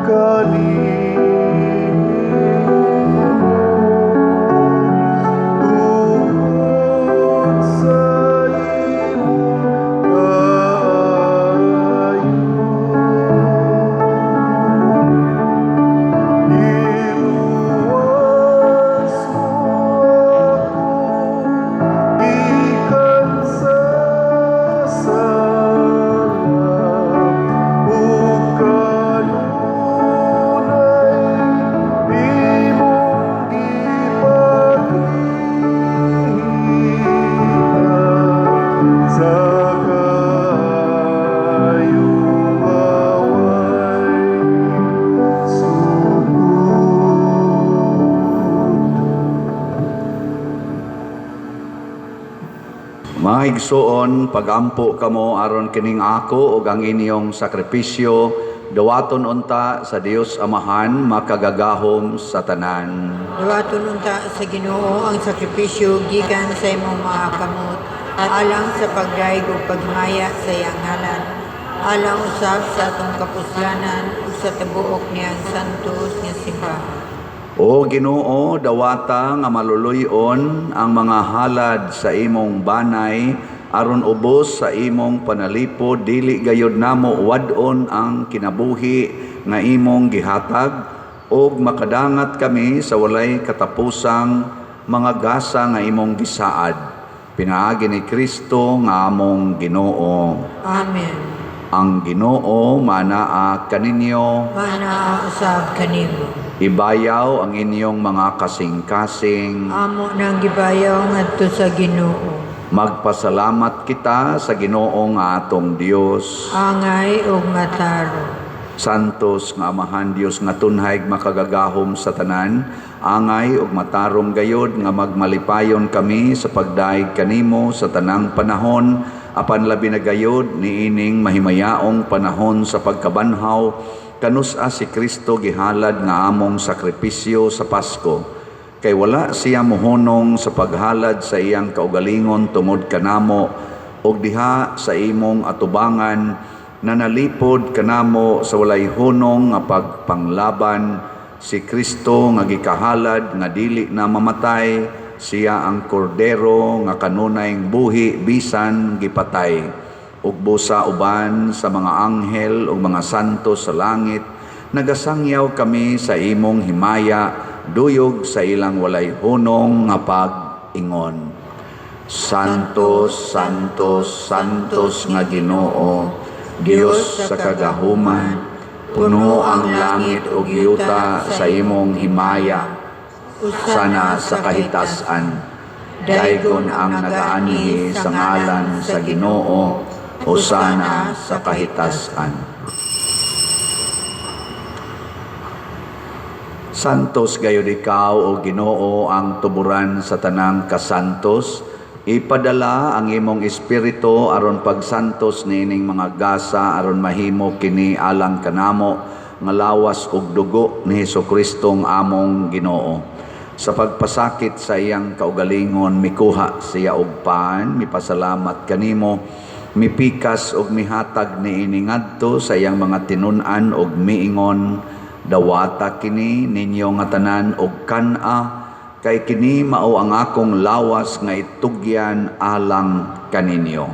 Speaker 4: kanimo tungod sa imong kaayo, Iluwas mo ako gikan sa sala ug kanunay imong gipakita sa kaayo nga way sukod.
Speaker 1: Mga igsuon, pagampo kamo aron kining ako ug ang inyong sakripisyo dawaton unta sa Dios Amahan makagagahom sa tanan.
Speaker 2: Dawaton unta sa Ginoo ang sakripisyo gikan sa imong mga kamot alang sa pagdayeg ug paghimaya sa iyang ngalan, alang usab sa atong kapuslanan ug sa tibuok niyang santos nga simbahan.
Speaker 1: O Ginoo, dawata nga maluluy-on ang mga halad sa imong banay aron ubos sa imong panalipod dili gayod namo wad-on ang kinabuhi nga imong gihatag ug makadangat kami sa walay katapusang mga gasa nga imong gisaad. Pinaagi ni Kristo nga among Ginoo.
Speaker 2: Amen.
Speaker 1: Ang Ginoo manaa kaninyo.
Speaker 2: Manaa usab kanimo.
Speaker 1: Ibayaw ang inyong mga kasing-kasing.
Speaker 2: Amo nang gibayaw ngadto sa Ginoo.
Speaker 1: Magpasalamat kita sa Ginoo nga atong Dios.
Speaker 2: Angay ug matarong.
Speaker 1: Santos nga Amahan Dios nga tunhay makagagahom sa tanan, angay ug matarong gayod nga magmalipayon kami sa pagdaig kanimo sa tanang panahon, apan labi na gayod niining mahimayaong panahon sa pagkabanhaw, kanus-a si Kristo gihalad nga among sakripisyo sa Pasko. Kay wala siya mohonong sa paghalad sa iyang kaugalingon tungod kanamo, ug diha sa imong atubangan nanalipod kanamo sa walay hunong nga pagpanglaban si Kristo nga gikahalad nga dili na mamatay, siya ang kordero nga kanunay buhi bisan gipatay. Ug busa uban sa mga anghel ug mga santo sa langit, nagasangyaw kami sa imong himaya duyog sa ilang walay hunong nga pag-ingon. Santos, Santos, Santos nga Ginoo, Dios sa kagahuman, puno ang langit ug yuta sa imong himaya, sana sa kahitasan. Daygon ang nagaanhi sa ngalan sa Ginoo, hosana sa kahitasan. Santos gayud ikaw o Ginoo ang tuburan sa tanang kasantos. Ipadala ang imong espiritu aron pagsantos niining mga gasa aron mahimo kini alang kanamo nga lawas ug dugo ni Hesukristo nga among Ginoo. Sa pagpasakit sa iyang kaugalingon mikuha siya og pan, mipasalamat kanimo, mipikas og mihatag niini ngadto sa iyang mga tinun-an og miingon, dawata kini ninyo nga tanan og kan-a, kay kini mao ang akong lawas nga itugyan alang kaninyo.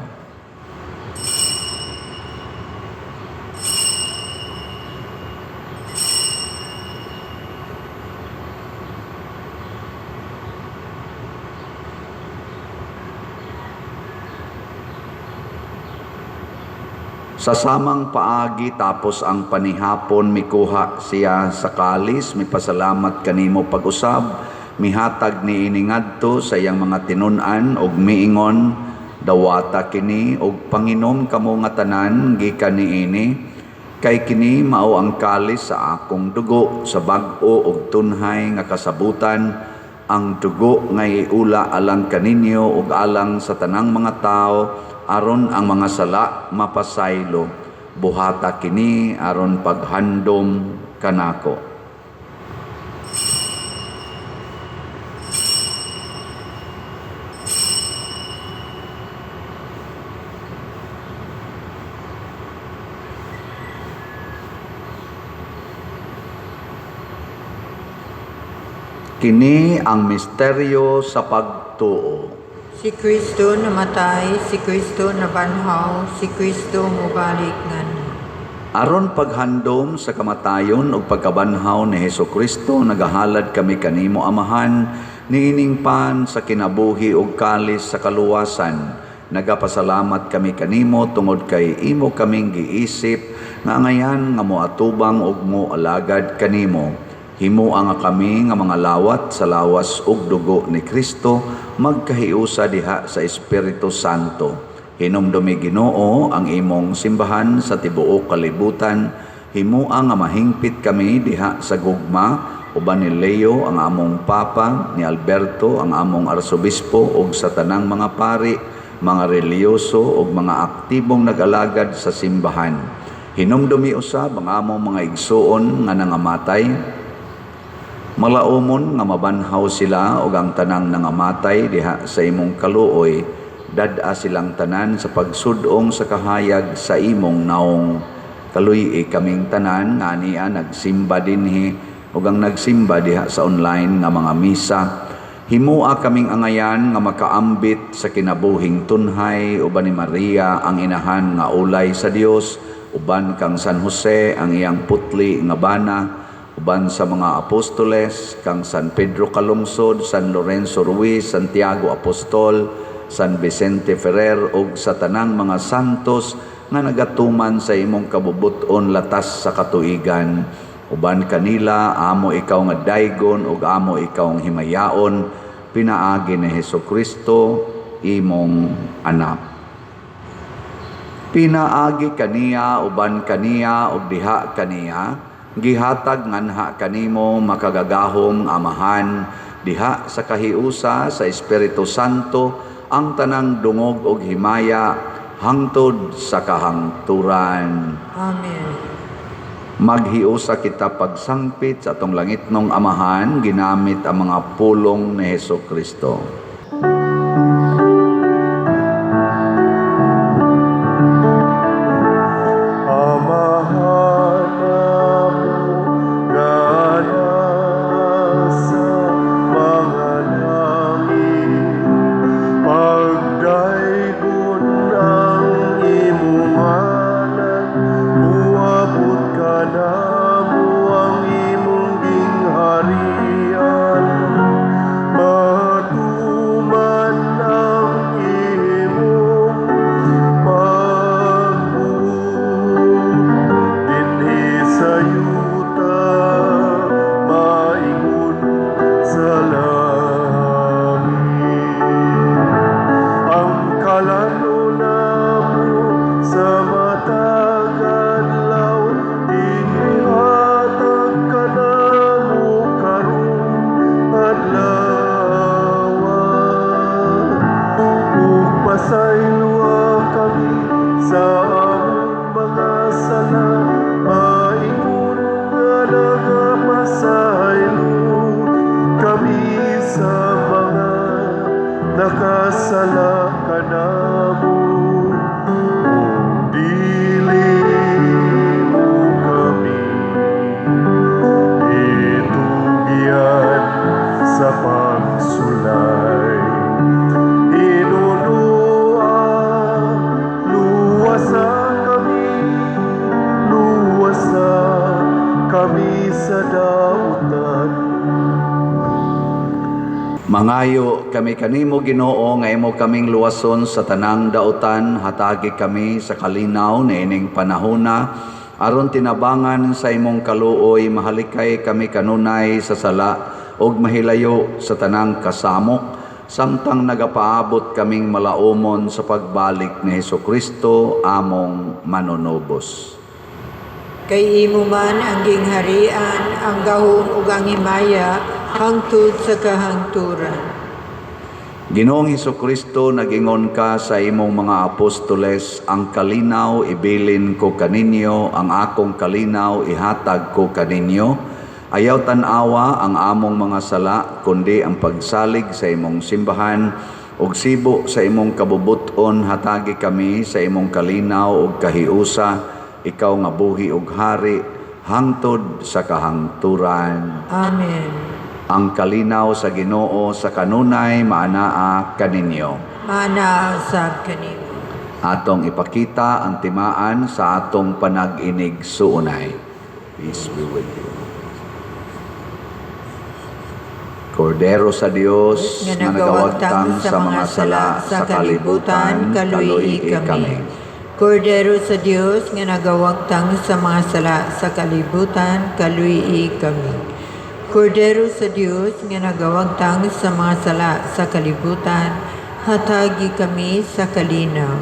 Speaker 1: Sa samang paagi tapos ang panihapon mikuha siya sa kalis, mipasalamat kanimo pag-usab, mihatag niini ngadto sa iyang mga tinun-an og miingon, dawata kini og panginom kamo nga tanan gikan niini, kay kini mao ang kalis sa akong dugo sa bag-o og tunhay nga kasabutan Ang dugo nga iula alang kaninyo ug alang sa tanang mga tawo aron ang mga sala mapasaylo. Buhata kini aron paghandom kanako. Kini ang misteryo sa pagtuo.
Speaker 2: Si Kristo namatay, si Kristo nabanhaw, si Kristo mobalik nganha.
Speaker 1: Aron paghandom sa kamatayon ug pagkabanhaw ni Hesukristo, nagahalad kami kanimo, Amahan, niining pan sa kinabuhi ug kalis sa kaluwasan. Nagapasalamat kami kanimo tungod kay imo kaming giisip nga angayan nga moatubang ug moalagad kanimo. Himoa nga kami nga mga lawat sa lawas ug dugo ni Kristo magkahiusa diha sa Espiritu Santo. Hinumdumi, Ginoo, ang imong simbahan sa tibuok kalibutan. Himoa nga mahingpit kami diha sa gugma uban ni Leo ang among Papa, ni Alberto ang among Arsobispo ug sa tanang mga pari, mga relihiyoso ug mga aktibong nag-alagad sa simbahan. Hinumdumi usab ang among mga igsuon nga nangamatay. Malaumon nga mabanhaw sila ug ang tanang nangamatay diha sa imong kaluoy, dad-a silang tanan sa pagsud-ong sa kahayag sa imong naong. Kaluy-i kaming tanan nga ania nagsimba dinhi ug ang nagsimba diha sa online nga mga misa. Himoa kaming angayan nga makaambit sa kinabuhing tunhay uban ni Maria ang inahan nga ulay sa Dios, uban kang San Jose ang iyang putli nga bana, uban sa mga apostoles, kang San Pedro Calungsod, San Lorenzo Ruiz, Santiago Apostol, San Vicente Ferrer ug sa tanang mga santos nga nagatuman sa imong kabubut-on latas sa katuigan. Uban kanila amo ikaw nga daygon ug amo ikaw ang himayaon pinaagi ni Hesukristo imong anak. Pinaagi kaniya, uban kaniya ug diha kaniya, gihatag nganha kanimo, makagagahom Amahan, diha sa kahiusa sa Espiritu Santo, ang tanang dungog ug himaya hangtod sa kahangturan.
Speaker 2: Amen.
Speaker 1: Maghiusa kita pagsangpit sa atong langitnong Amahan ginamit ang mga pulong ni Hesukristo.
Speaker 4: Amahan namo nga nasa mga langit, pagdaygon ang imong ngalan, moabot kanamo ang imong gingharian, matuman ang imong pagbuot dinhi sa yuta maingon sa langit. Ang kalan-on namo sa matag adlaw ihatag kanamo karong adlaw. Ug pasayloa kami sa among mga sala maingon nga nagapasaylo kami sa mga nakasala kanamo. Ug dili mo kami itugyan sa pagsulay. Hinunua, luwasa kami, luwasa kami sa dautan.
Speaker 1: Mangayo kami kanimo, Ginoo, nga imo kaming luwason sa tanang dautan, hatagi kami sa kalinaw niining panahona aron tinabangan sa imong kaluoy mahalikay kami kanunay sa sala ug mahilayo sa tanang kasamok samtang nagapaabot kaming malaumon sa pagbalik ni Hesukristo among manunubos.
Speaker 2: Kay imo man ang gingharian, ang gahom ug ang himaya hangtod sa kahangturan.
Speaker 1: Ginoong Hesukristo, nagingon ka sa imong mga apostoles, ang kalinaw ibilin ko kaninyo, ang akong kalinaw ihatag ko kaninyo. Ayaw tan-awa ang among mga sala, kundi ang pagsalig sa imong simbahan ug sibo sa imong kabubut-on, hatagi kami sa imong kalinaw ug kahiusa, ikaw nga buhi ug hari hangtod sa kahangturan.
Speaker 2: Amen.
Speaker 1: Ang kalinaw sa Ginoo sa kanunay maanaa kaninyo.
Speaker 2: Maanaa usab kanimo.
Speaker 1: Atong ipakita ang timaan sa atong panag-inig suunay. Peace be with you. Kordero sa Dios
Speaker 2: nga nagawagtang sa mga sala sa kalibutan, kaluyi kami. Kordero sa Dios nga nagawagtang sa mga sala sa kalibutan, kaluyi kami. Kordero sa Dios nga nagawagtang sa mga sala sa kalibutan, hatagi kami sa kalinaw.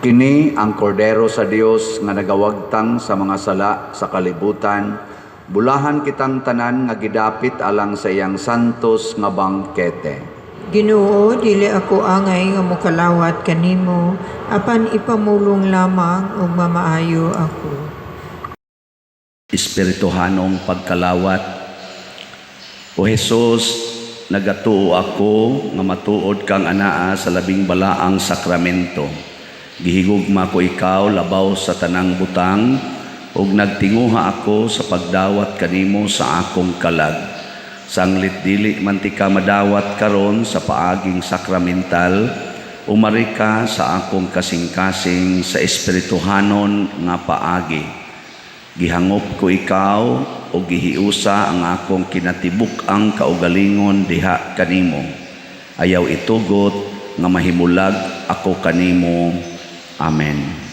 Speaker 1: Kini ang kordero sa Dios nga nagawagtang sa mga sala sa kalibutan. Bulahan kitang tanan nga gidapit alang sa iyang santos nga bangkete.
Speaker 2: Ginoo, dili ako angay nga mokalawat kanimo, apan ipamulong lamang ug mamaayo ako.
Speaker 1: Espirituhanong pagkalawat. O Hesus, nagatuo ako nga matuod kang anaa sa labing balaang sakramento. Gihigugma ko ikaw labaw sa tanang butang ug nagtinguha ako sa pagdawat kanimo sa akong kalag. Sanglit dili man tika madawat karon sa paaging sakramental, umari ka sa akong kasing-kasing sa espirituhanon nga paagi. Gihangop ko ikaw o gihiusa ang akong kinatibuk-ang kaugalingon diha kanimo. Ayaw itugot nga mahimulag ako kanimo. Amen.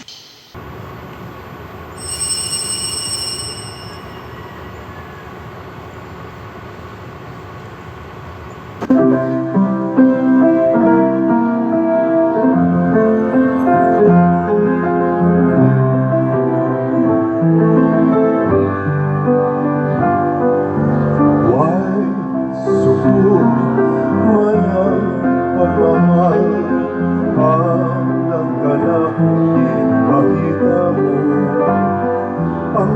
Speaker 4: Way sukod mayang pagmamahal, alang kanako ipakita mo. Ang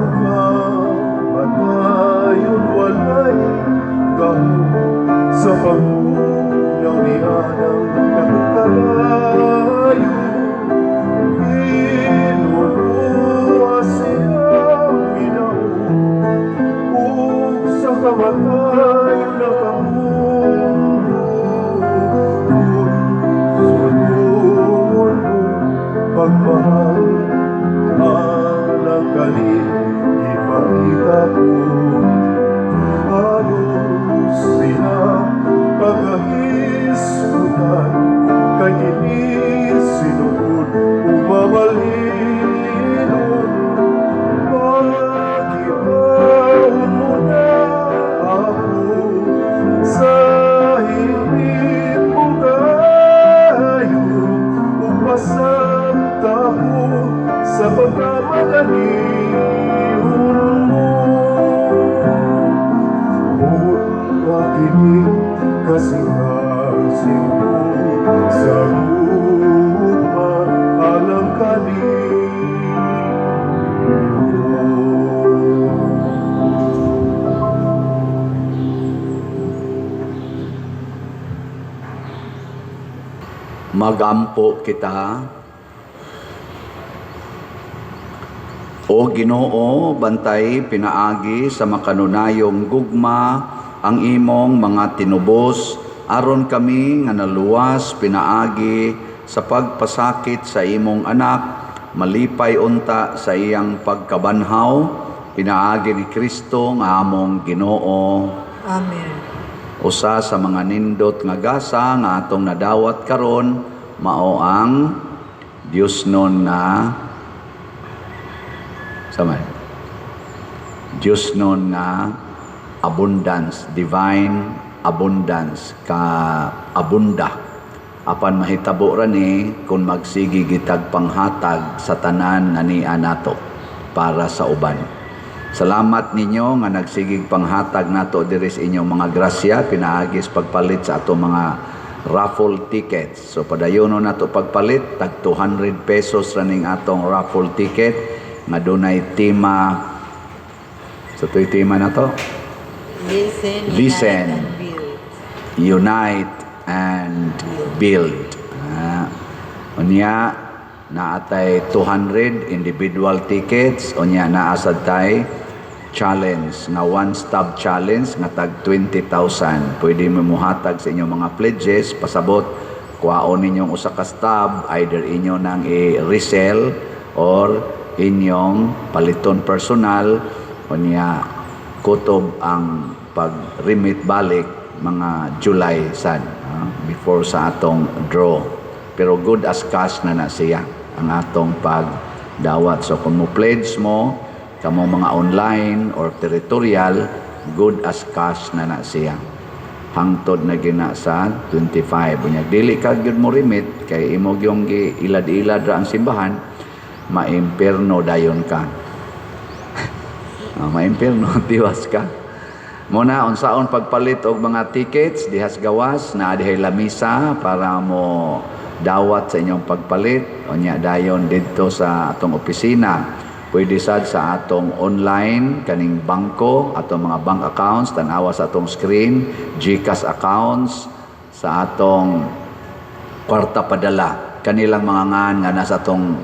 Speaker 4: kamatayon walay gahom sa pagpunaw nianang katong kalayo. Inuluwas siyang minaw ug sa kamatayon nakamundo. Sulungon mo pagmahal, alang kanimo ipakita ko. Halos sila pagahisgutan, kay kini sinuod ug mamalinong. Pagitaon mo na ako sa himit mo kayo, ug masabta ko sa pagkamadalihon mo. Buot nga kini kasing-kasing ko sa gugma alang kanimo.
Speaker 1: Magampo kita. O Ginoo, bantay pinaagi sa makanunayong gugma ang imong mga tinubos aron kami nga naluwas pinaagi sa pagpasakit sa imong anak, malipay unta sa iyang pagkabanhaw, pinaagi ni Kristo nga among Ginoo.
Speaker 2: Amen.
Speaker 1: Usa sa mga nindot nga gasa nga atong nadawat karon mao ang Dios nun na sama Dios nun nga abundance, divine abundance, ka abunda. Apan mahitabo ra ni kung magsige gitag panghatag sa tanan nga niya nato para sa uban. Salamat ninyo nga nagsigig panghatag nato diri sa inyong mga grasya pinaagis pagpalit sa atong mga raffle tickets. So padayono nato pagpalit, tag 200 pesos raning atong raffle ticket nga dunay tema sa to'y tema na to.
Speaker 2: Listen,
Speaker 1: Listen.
Speaker 2: unite, and build.
Speaker 1: Unite and build. Unya naatay 200 individual tickets, unya naa sad tay challenge nga one stop challenge nga tag 20,000. Pwede mo muhatag sa inyong mga pledges, pasabot kuhaon ninyong usa ka stub, either inyo nang i-resell or inyong paliton personal, unya kutob ang pag-remit balik mga July sad, before sa atong draw, pero good as cash na na siya ang atong pagdawat. So kung mo pledge mo kamo mga online or territorial, good as cash na na siya hangtod na gina sa 25. Unya dili ka gyud mo remit kay imo gyung gi ilad-ilad ra ang simbahan, maimpierno dayon ka. Maimpierno tiwas ka. Muna unsaon pagpalit og mga tickets dihas gawas na dihay lamisa para mo dawat sa inyong pagpalit. Unya dayon didto sa atong opisina, pwede sad sa atong online kaning bangko, atong mga bank accounts, tan-awa sa atong screen, GCash accounts, sa atong kwarta padala, kanilang mga ngan nga nasa atong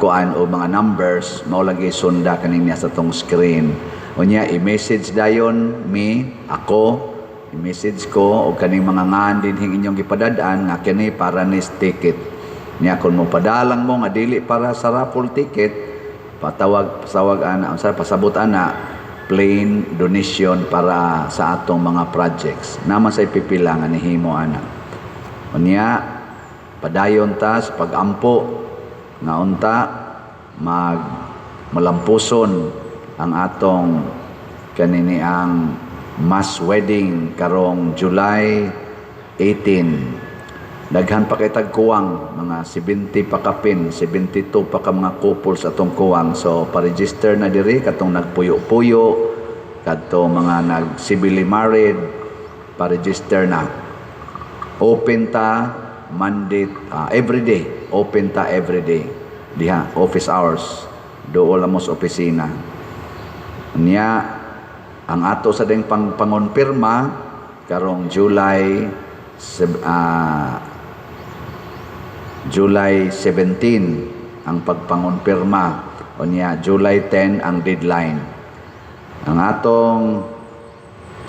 Speaker 1: kuan o mga numbers mao lagi sunda kaning niya sa atong screen. Unya i-message dayon mi, ako i-message ko og kaning mga ngan dinhing inyong gipadad-an nga kini para ni ticket niya. Kung mo padalang mo nga dili para sa raffle ticket, patawag, pasawag ana, unsa pasabot ana, plain donation para sa atong mga projects naman sa ipipila nga nihimo ana. Unya padayon ta sa pagampo nga unta mag malampuson ang atong kanini ang mass wedding karong July 18. Daghan pa kay tag kuwang, mga 70 pa kapin, 72 pa ka mga couples atong kuwang. So pa-register na diri katong nagpuyo-puyo, kadto mga nag civilly married, pa-register na. Open ta Monday, every day, open ta every day diha, office hours, dool mo sa opisina. Niya ang ato sa ding pang pangonpirma karong July 17 ang pagpangonpirma, unya July 10 ang deadline. Ang atong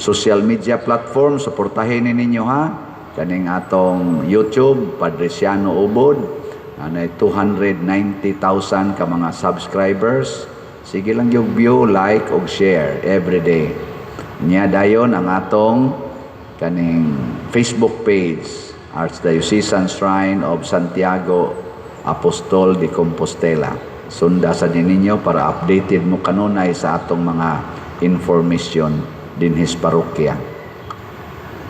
Speaker 1: social media platform, suportahin ni ninyo ha, kaning atong YouTube, Padre Siano Ubod, anay 290,000 ka mga subscribers. Sige lang yung view, like og share every day. Nya dayon ang atong kaning Facebook page, Archdiocesan Shrine of Santiago Apostol de Compostela. Sunda sa ninyo para updated mo kanunay sa atong mga information dinhis parokya.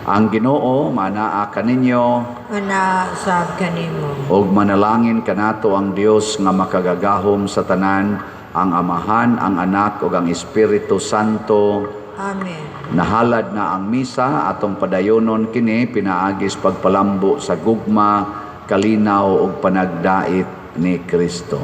Speaker 1: Ang Ginoo manaa kaninyo.
Speaker 2: Ana sab kanimo.
Speaker 1: Ug manalangin kanato ang Dios nga makagagahom sa tanan, ang Amahan, ang Anak ug ang Espiritu Santo.
Speaker 2: Amen.
Speaker 1: Nahalad na ang misa, atong padayonon kini pinaagis pagpalambo sa gugma, kalinaw ug panagdait ni Kristo.